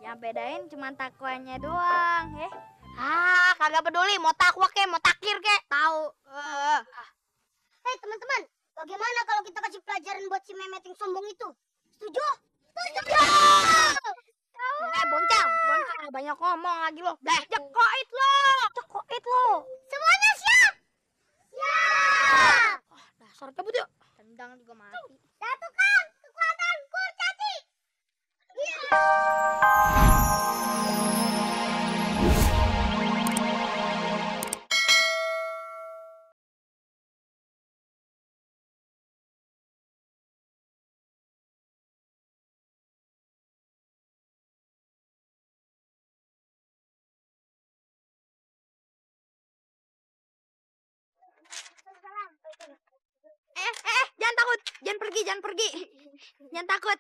Yang bedain cuma takwanya doang, ya. Ah, kagak peduli mau takwa kek, mau takir kek. Tahu. Hei teman-teman, bagaimana kalau kita kasih pelajaran buat si Memet yang sombong itu? Setuju? Setuju! Bonceng, banyak ngomong lagi lo. Jekoit lo. Semuanya siap? Siap! Dasar cabut yuk. Tendang juga mati. Satukan kekuatan kurcaci. Iya. Jangan pergi. Jangan takut.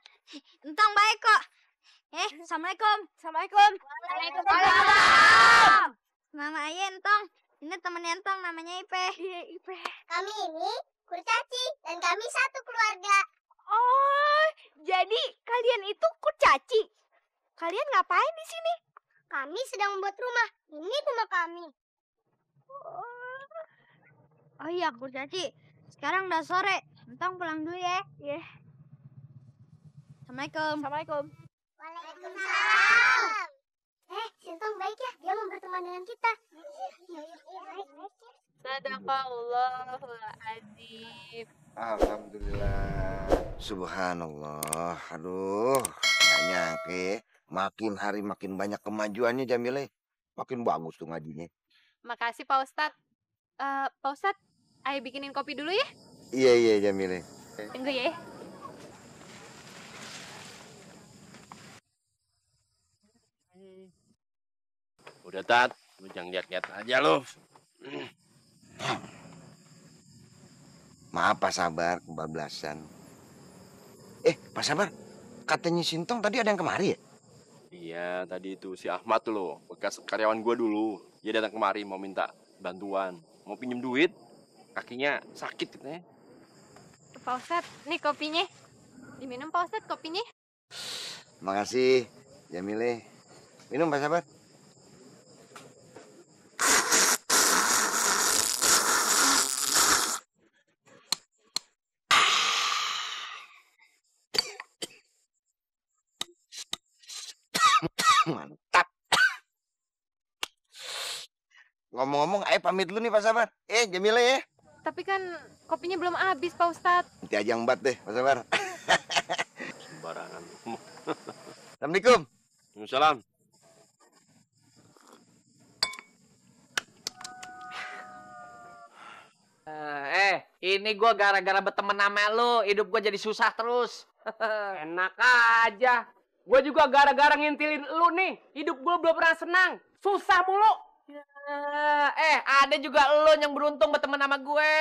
Entong baik kok. Assalamualaikum. Waalaikumsalam. Nama Ayah Entong. Ini temennya Entong namanya Ipe. Iya, Ipe. Kami ini kurcaci dan kami satu keluarga. Oh, jadi kalian itu kurcaci. Kalian ngapain di sini? Kami sedang membuat rumah. Ini rumah kami. Oh iya, kurcaci. Sekarang udah sore. Entong pulang dulu ya. Iya. Assalamualaikum. Waalaikumsalam. Sintong baik ya, dia mau berteman dengan kita. Sadaqallahul azim. Alhamdulillah. Subhanallah. Aduh, nggak nyangke. Makin hari makin banyak kemajuannya Jamile. Makin bagus tuh ngajinya. Makasih Pak Ustadz. Pak Ustadz, ayo bikinin kopi dulu ya. Iya Jamile. Tunggu ya. Udah Tat, lu jangan lihat-lihat aja lu. Maaf Pak Sabar, kebablasan. Pak Sabar, katanya Sintong tadi ada yang kemari ya? Iya, tadi itu si Ahmad tuh loh, bekas karyawan gua dulu. Dia datang kemari mau minta bantuan, mau pinjem duit. Kakinya sakit katanya. Pak Ustadz, nih kopinya. Diminum Pak Ustadz kopinya. Makasih, Jamile. Minum Pak Sabar. Mantap. Ngomong-ngomong, ayo pamit dulu nih Pak Sabar. Jamile ya. Tapi kan kopinya belum habis Pak Ustadz. Nanti aja embat deh Pak Sabar. Sembarangan. Assalamualaikum. Waalaikumsalam. Ini gue gara-gara berteman sama lu, hidup gue jadi susah terus. Enak aja. Gue juga gara-gara ngintilin lu nih, hidup gue belum pernah senang. Susah mulu. Ada juga lu yang beruntung berteman sama gue.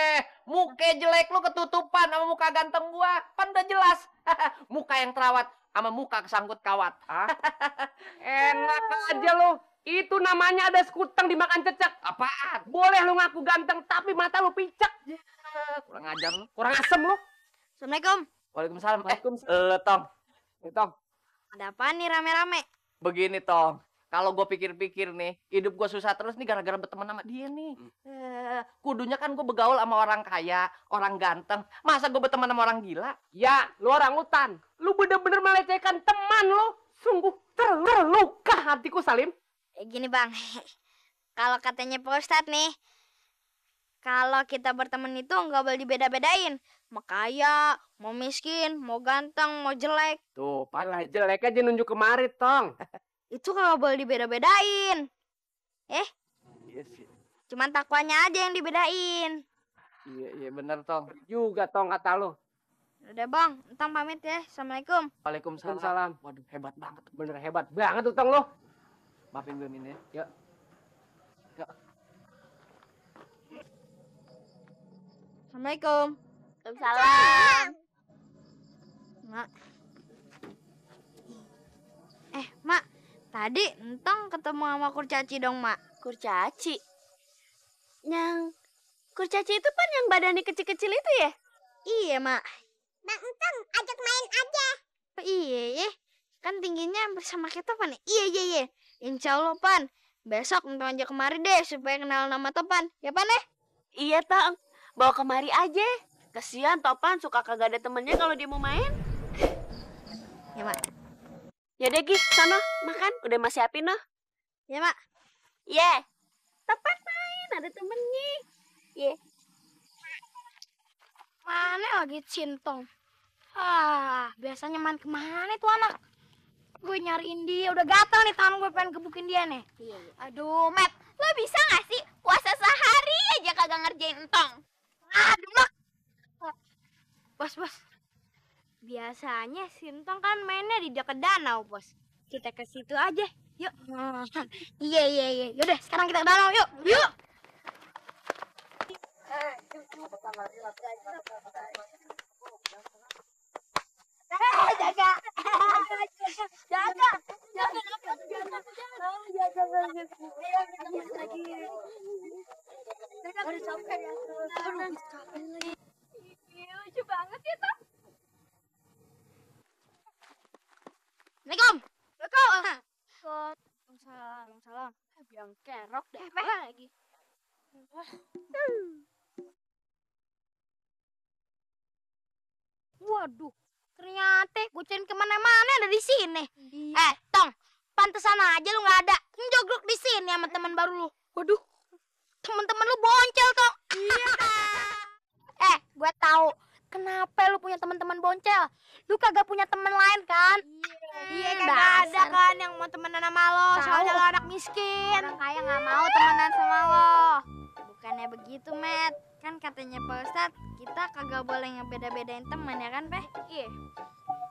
Muka jelek lu ketutupan sama muka ganteng gue. Kan udah jelas. Muka yang terawat sama muka kesangkut kawat. Enak aja lu. Itu namanya ada sekutang dimakan cecek. Apaan? Boleh lu ngaku ganteng, tapi mata lu picek. Kurang ajar lu. Kurang asem lu. Assalamualaikum. Waalaikumsalam. Tong. Tong. Ada apa nih rame-rame? Begini, Tong. Kalau gue pikir-pikir nih, hidup gue susah terus nih gara-gara berteman sama dia nih. Kudunya kan gue bergaul sama orang kaya, orang ganteng. Masa gue berteman sama orang gila? Ya, lu orang hutan. Lu bener-bener melecehkan teman lu. Sungguh terluka hatiku, Salim. Gini Bang, kalau katanya Pak Ustadz nih, kalau kita berteman itu nggak boleh dibeda-bedain. Mau kaya, mau miskin, mau ganteng, mau jelek. Tuh, pala jelek aja nunjuk kemari, Tong. Itu nggak boleh dibeda-bedain. Iya sih. Cuman takwanya aja yang dibedain. Iya bener, Tong. Juga, Tong, kata lu. Udah Bang, Entang pamit ya. Assalamualaikum. Waalaikumsalam. Waduh, hebat banget. Bener hebat banget tuh, Tong, lu. Maafin gue ini ya. Yuk. Assalamualaikum. Waalaikumsalam. Mak. Mak, tadi Entang ketemu sama kurcaci dong, Mak. Kurcaci? Yang kurcaci itu kan yang badannya kecil-kecil itu ya? Iya, Mak. Bang Entong, ajak main aja. Oh, iya, Kan tingginya hampir sama kita, Pan. Iya. Insya Allah, Pan. Besok Entong aja kemari deh supaya kenal nama Topan. Ya, Pan ya? Iya, Tong. Bawa kemari aja. Kasihan Topan suka kagak ada temennya kalau dia mau main. Ya, Mak. Ya deh, Gi. Sana, makan. Udah Mas siapin, noh. Ya, Mak. Ye. Topan main, ada temennya. Ye. Mana lagi Sintong? Biasanya main kemana tuh anak? Gue nyariin dia, udah gatel nih tangan gue pengen gebukin dia nih. Iya. Aduh, Matt, lo bisa gak sih puasa sehari aja kagak ngerjain Entong? Aduh, Mak. Bos. Biasanya Sintong kan mainnya di dekat danau, Bos. Kita ke situ aja. Yuk. Iya. Yaudah, sekarang kita ke danau, yuk. Lucu banget ya, Tong. Assalamualaikum. Waalaikumsalam. Biang kerok deh. Lagi. Waduh, ternyata kucing kemana-mana ada di sini. Tong, pantesan aja lu nggak ada. Njogrok di sini sama teman baru lu. Waduh, teman-teman lu boncel, Tong. Iya. Gue tahu kenapa lu punya teman-teman boncel. Lu kagak punya teman lain kan? Iya, kagak ada kan yang mau temenan sama lo. Soalnya lo anak miskin. Orang kaya nggak mau temenan sama lo. Bukannya begitu, Matt. Kan katanya Pak Ustadz, kita kagak boleh ngebeda-bedain teman ya kan, Peh? Iya.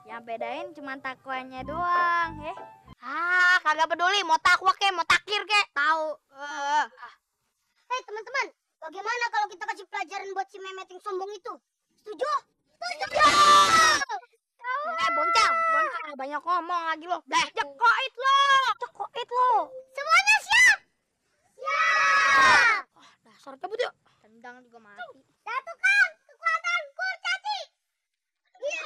Yang bedain cuma takwanya doang, ya. Kagak peduli mau takwa kek, mau takir kek. Tahu. Hei teman-teman, bagaimana kalau kita kasih pelajaran buat si Mehmet yang sombong itu? Setuju? Setuju! Bonceng, banyak ngomong lagi lo. Jekoit lo. Semuanya siap? Siap! Dasar cabut yuk. Tendang juga mati. Satukan kekuatan kurcaci. Iya.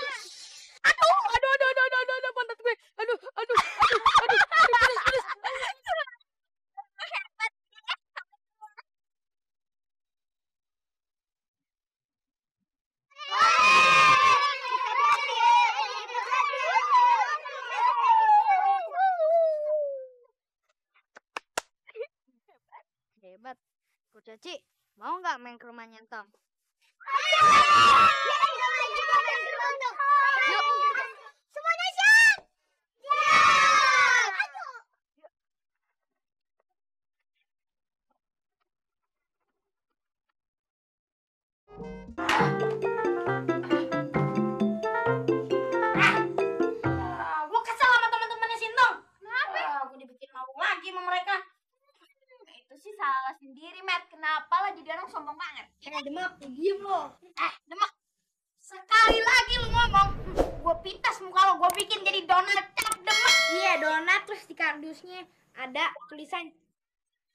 Aduh, pantat gue. Aduh. Hebat. Kurcaci, mau nggak main ke rumahnya Entong? Yuk. Semuanya siap? Siap! Gue kesel sama teman-temannya Sintong. Kenapa? Gue dibikin mabuk lagi sama mereka. Itu sih salah sendiri, Matt. Kenapa lah jadi orang sombong banget? Demak, diem lo. Demak. Sekali lagi lu ngomong, gue pitas muka lo, gue bikin jadi donat cap Demak. Iya, donat terus di kardusnya ada tulisan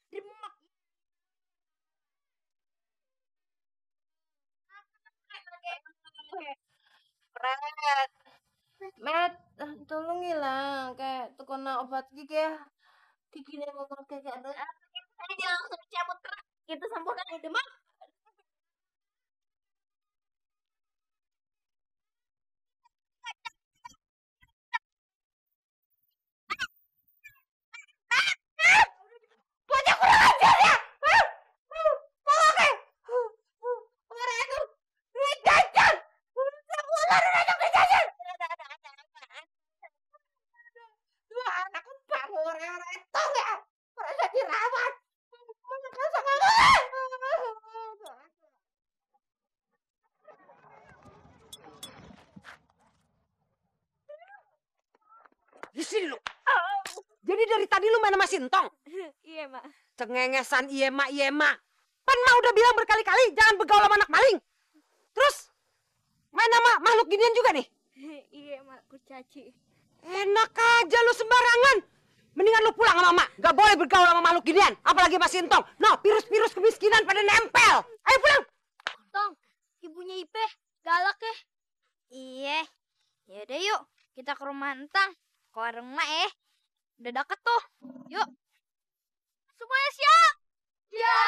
Demak. Matt, tolong hilang kayak tukang obat gigi ya. Giginya ngomong kayak ada. Aja langsung cabut terus. Gitu sembuhkan Demak. Di sini lu. Jadi dari tadi lu main sama Sintong? Iya, Mak. Cengengesan iya mak. Pan mah udah bilang berkali-kali jangan begaul sama anak maling. Terus main sama makhluk ginian juga nih? Iya, Mak. Kurcaci. Enak aja lu sembarangan. Mendingan lu pulang sama Mak. Gak boleh bergaul sama makhluk ginian. Apalagi sama Sintong. No, virus-virus kemiskinan pada nempel. Ayo pulang. Tong, ibunya Ipe galak ya. Iya. Yaudah yuk, kita ke rumah Entang. ke warung mak ya. Udah deket tuh. Yuk. Semuanya siap? Ya.